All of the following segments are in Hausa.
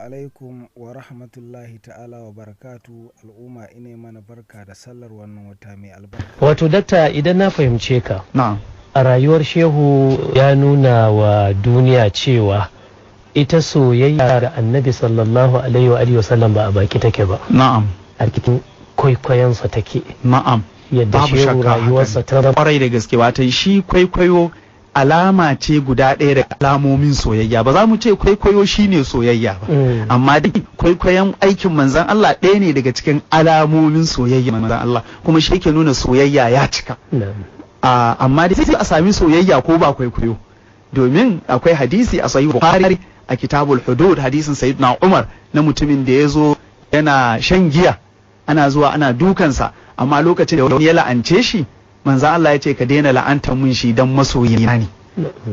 Alaikum wa rahmatullahi ta'ala wa barakatu. Al'umma, ine mana barka da sallar wannan wata mai albarka. Wato dakta, idan na fahimce ka, Na'am. a rayuwar shehu ya nuna wa duniya cewa ita soyayya da Annabi sallallahu alaihi wa alihi wasallam ba a baki take ba, Na'am. a cikin kwaikwayonsa take. Na'am. Yadda Babu shehu shakka haka rayuwarsa ne. ta Kwarai da gaske, watan shi kwaikwayo alama ce guda ɗaya da alamomin soyayya. Ba za mu ce kwaikwayo shine soyayya ba, amma dai kwaikwayon aikin manzon Allah ɗaya ne daga cikin alamomin soyayya manzon Allah, kuma shi yake nuna soyayya ya cika. Amma dai sai a sami soyayya ko ba kwaikwayo, domin akwai hadisi a Sahih Bukhari a Kitabul Hudud, hadisin Sayyidina Umar, na mutumin da ya zo yana shan giya, ana zuwa ana dukansa, amma lokacin da wani ya la'ance shi, manzon Allah ya ce, "Ka daina la'antar mun shi dan masoyina ne."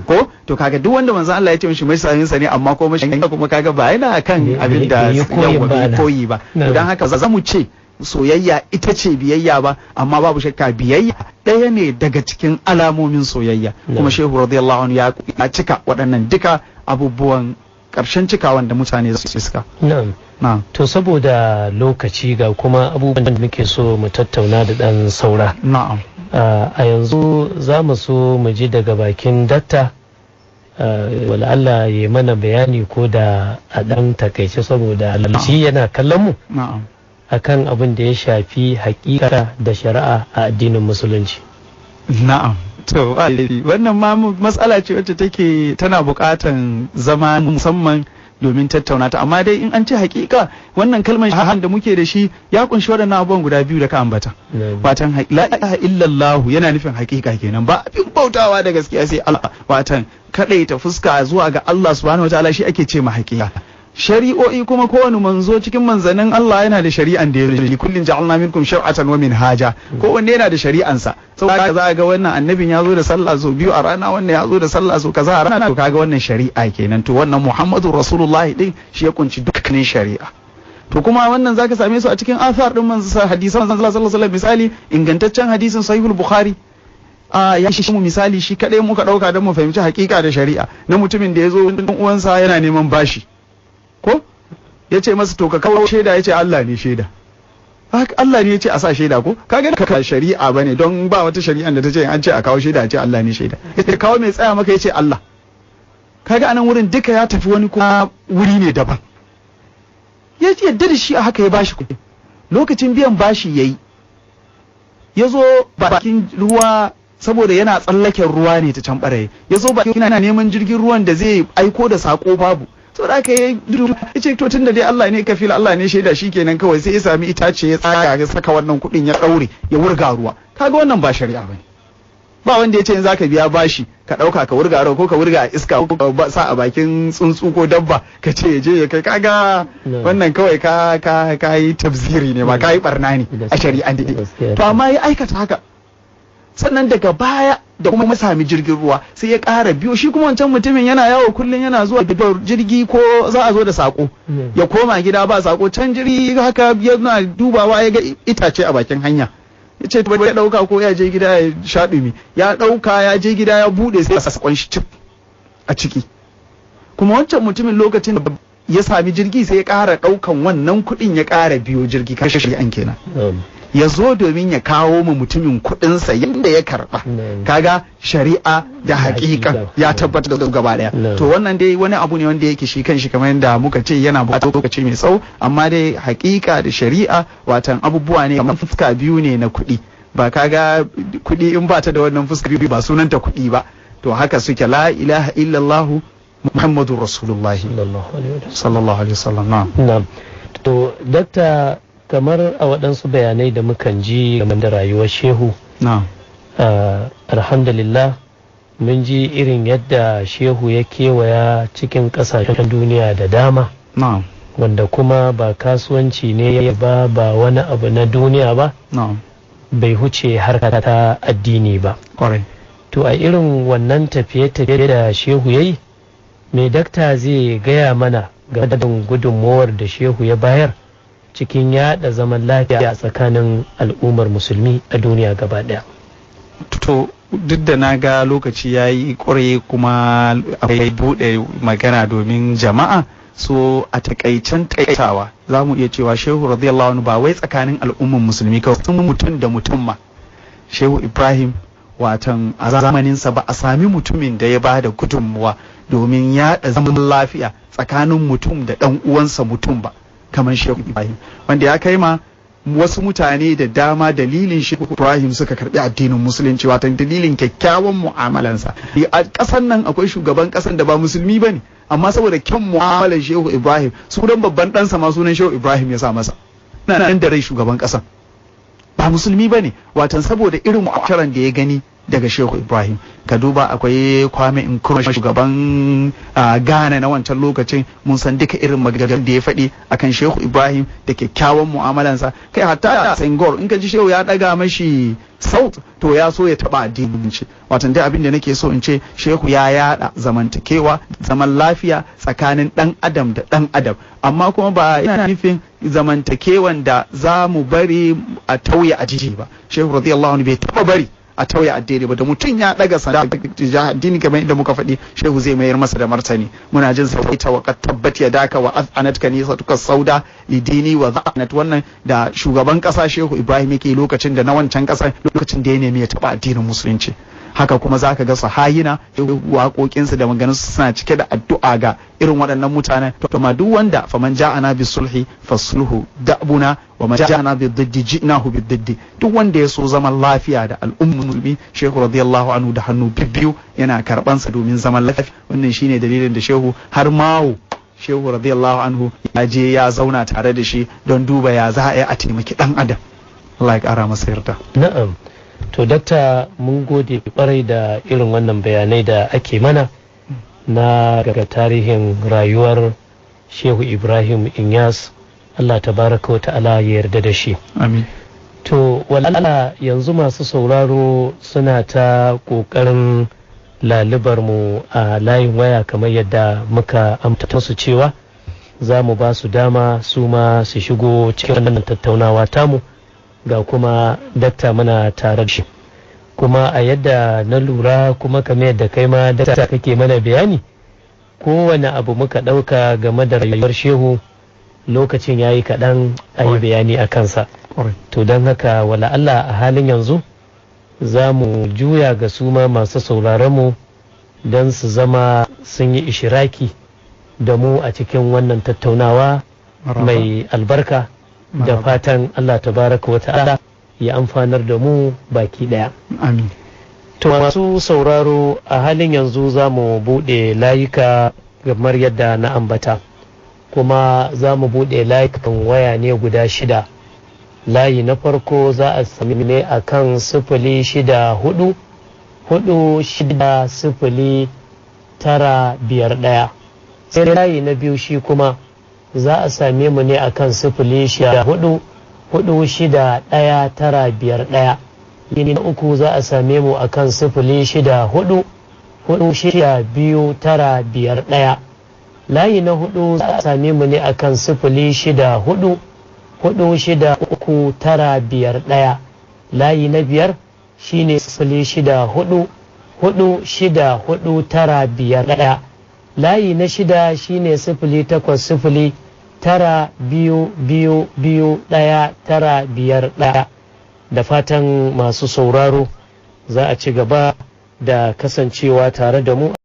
Ko to kaga duk wanda manzon Allah ya ce mishi masoyinsa ne, amma ko mashi kuma, kaga ba yana kan abin da bai yi koyin yawa, ba bai nan. koyi ba. To dan haka za mu ce soyayya ita ce biyayya ba, amma babu shakka biyayya ɗaya ne daga cikin alamomin soyayya. Kuma shehu radiyallahu anhu ya cika waɗannan duka abubuwan, ƙarshen cikawan da mutane su iska. Na'am. Na'am. To, saboda lokaci, ga kuma abubuwan da muke so mu tattauna da ɗan saura. Na'am. A yanzu za mu so mu ji daga bakin dakta, wala'alla ya mana bayani ko da a ɗan takaice, saboda shi yana kallon mu, Na'am. akan abin da ya shafi hakika da shari'a a addinin Musulunci. Na'am. To, ba laifi. Wannan ma matsala ce wacce take tana buƙatan zama musamman domin tattauna ta. Amma dai in an ce hakika, wannan kalmar shahan da muke da shi ya kunshi waɗannan abubuwan guda biyu da ka ambata. Watan la ilaha illallah yana nufin hakika kenan, ba abin bautawa da gaskiya sai Allah. Watan kadaita fuska zuwa ga Allah subhanahu wataala shi ake ce ma hakika. Shari'o'i kuma, kowane manzo cikin manzannin Allah yana da shari'an da ya yi. Kullin ja'alna minkum shir'atan wa minhaja. Kowanne yana da shari'ansa. Saboda haka za a ga wannan annabin ya zo da sallah sau biyu a rana, wannan ya zo da sallah sau kaza a rana. To kaga wannan shari'a kenan. To wannan Muhammadu Rasulullahi din shi ya kunci dukkanin shari'a. To kuma wannan zaka same su a cikin athar din manzo, hadisan manzo Allah sallallahu alaihi wasallam. Misali, ingantaccen hadisin Sahihul Bukhari a ya shi mu misali, shi kadai muka dauka don mu fahimci hakika da shari'a, na mutumin da ya zo dan uwansa yana neman bashi, ko ya ce masa, "To ka kawo shaida." Ya ce, "Allah ne shaida." Haka Allah ne ya ce a sa shaida. Ko kaga ka shari'a bane, don ba wata shari'an da ta ce an ce a kawo shaida a ce Allah ne shaida. Ya ce, "Kawo mai tsaya maka." Ya ce, "Allah." Kaga anan wurin duka ya tafi wani kuma wuri ne daban. Ya yadda da shi a haka, ya bashi kuɗi. Lokacin biyan bashi yayi, ya zo bakin ruwa, saboda yana tsallaken ruwa ne ta can ɓaraye. Ya zo bakin, yana neman jirgin ruwan da zai aiko da sako, babu. Saboda haka ya ce, "To tun da dai Allah ne kafil, Allah ne shaida, shikenan kawai." Sai ya sami itace, ya tsaya, ya saka wannan kuɗin, ya ɗaure, ya wurga ruwa. Kaga wannan ba shari'a bane. Ba wanda ya ce in zaka biya bashi ka ɗauka ka wurga ruwa, ko ka wurga a iska, ko ka sa a bakin tsuntsu ko dabba ka ce ya je ya kai. Kaga wannan kawai ka yi tabziri ne, ba ka yi barna ne a shari'an. To amma ya aikata haka. Sannan daga baya da kuma sami jirgin ruwa, sai ya ƙara biyo shi. Kuma wancan mutumin yana yawo kullum, yana zuwa jirgi ko za a zo da sako, ya koma gida ba sako. Can jirgi haka yana dubawa, ya ga itace a bakin hanya, ya ce ya ɗauka ko ya je gida ya sha ɗumi. Ya ɗauka, ya je gida, ya buɗe, sai ya sakon shi cif a ciki. Kuma wancan mutumin, lokacin da ya sami jirgi, sai ya ƙara ɗaukan wannan kuɗin, ya ƙara biyo jirgi. Kashe shi an kenan, ya zo domin ya kawo ma mutumin kuɗinsa yadda ya karɓa. Kaga shari'a da haƙiƙa ya tabbatar da gaba ɗaya. To wannan dai wani abu ne wanda yake shi kanshi, kamar yadda muka ce, yana buƙatar lokaci mai tsawo. Amma dai haƙiƙa da shari'a watan abubuwa ne kamar fuska biyu ne na kuɗi. Ba kaga kuɗi in ba ta da wannan fuska biyu ba sunanta kuɗi ba. To haka suke: la ilaha illallahu, Muhammadu Rasulullahi sallallahu alaihi wasallam. Na'am. To dakta, kamar a waɗansu bayanai da mukan ji game da rayuwar shehu, alhamdulillah, mun ji irin yadda shehu ya kewaya cikin ƙasashen duniya da dama, wanda kuma ba kasuwanci ne ba, ba wani abu na duniya ba, bai huce harka ta addini ba. To a irin wannan tafiye-tafiye da shehu ya yi, mai dakta zai gaya mana game da gudunmowar da shehu ya bayar cikin yada zaman lafiya a tsakanin al'ummar Musulmi a duniya gaba daya? To, duk da na ga lokaci ya yi ƙure, kuma akwai buɗe magana domin jama'a. So a takaicen takaitawa za mu iya cewa Shehu radiyallahu anhu ba wai tsakanin al'umman musulmi kawai, sun mutum da mutum ma. Shehu Ibrahim watan a zamaninsa ba a sami mutumin da ya ba da gudunmuwa domin yaɗa zaman lafiya tsakanin mutum da ɗan uwansa mutum ba kamar Shehu Ibrahim, wanda ya kai ma wasu mutane da dama dalilin Shehu Ibrahim suka karbi addinin musulunci, watan dalilin kyakkyawan mu'amalansa. A ƙasan nan akwai shugaban ƙasan da ba musulmi ba ne, amma saboda kyan mu'amalan Shehu Ibrahim, sunan babban ɗansa ma sunan Shehu Ibrahim ya sa masa. Nan da rai shugaban ƙasan ba musulmi ba ne, watan saboda irin mu'amalan da ya gani daga Shehu Ibrahim. Ka duba akwai Kwame Nkrumah, shugaban Ghana na wancan lokacin, mun san duka irin maganganun da ya faɗi akan Shehu Ibrahim da kyakkyawan mu'amalansa. Kai hatta Senghor, in ka ji Shehu ya ɗaga mashi saut, to ya so ya taɓa addinin shi. Watan dai abin da nake so in ce, Shehu ya yaɗa zamantakewa, zaman lafiya tsakanin ɗan adam da ɗan adam, amma kuma ba yana nufin zamantakewan da za mu bari a tauye addini ba. Shehu radiyallahu anhu bai taɓa bari a tauye addini ba. Da mutum ya daga sanda addini, kamar inda muka faɗi, Shehu zai mayar masa da martani. Muna jin sauita wa qad tabbat yadaka wa azanat kanisatuka sauda lidini wa za'anat, wannan da shugaban kasa Shehu Ibrahim yake lokacin da na wancan kasa, lokacin da ya nemi ya taba addinin musulunci. Haka kuma zaka ga sahayina waƙoƙinsu da maganganunsu suna cike da addu'a ga irin waɗannan mutanen. To amma duk wanda faman ja'ana bi sulhi fasulhu da'buna wa man ja'ana bi diddi ji'nahu bi diddi, duk wanda ya so zaman lafiya da al'ummar musulmi, Shehu radiyallahu anhu da hannu bibbiyu yana karban sa domin zaman lafiya. Wannan shine dalilin da Shehu har mawo Shehu radiyallahu anhu ya je ya zauna tare da shi don duba ya za a yi a taimaki dan adam. Allah ya kara masa yarda. Na'am. To dakta, mun gode kwarai da irin wannan bayanai da ake mana na daga tarihin rayuwar Shehu Ibrahim Inyas, Allah tabaraka wa ta'ala ya yarda da shi. Amin. To walala yanzu masu sauraro suna ta ƙoƙarin lalubar mu a layin waya, kamar yadda muka amta su cewa za mu ba su dama su ma su shigo cikin wannan tattaunawa tamu. Ga kuma dakta muna tare da shi, kuma a yadda na lura, kuma kamar yadda kai ma dakta kake mana bayani, kowane abu muka ɗauka game da rayuwar Shehu lokacin ya yi kaɗan a yi bayani a kansa. To don haka wala Allah a halin yanzu za mu juya ga su ma masu sauraronmu don su zama sun yi ishiraki da mu a cikin wannan tattaunawa mai albarka, da fatan Allah tabaraka wa ta'ala ya amfanar da mu baki daya. Amin. To masu sauraro, a halin yanzu za mu buɗe layuka kamar yadda na ambata, kuma za mu buɗe layukan waya ne guda shida. Layi na farko za a sami ne a kan 064460951. Sai layi na biyu, shi kuma za a same mu ne a kan 06446195. Layi na uku za a same mu a kan 06446295. Layi na hudu za a same mu ne a kan 06446395. Layi na biyar shine 06446495. Layi na shida shine 08092221951. Da fatan masu sauraro za a ci gaba da kasancewa tare da mu.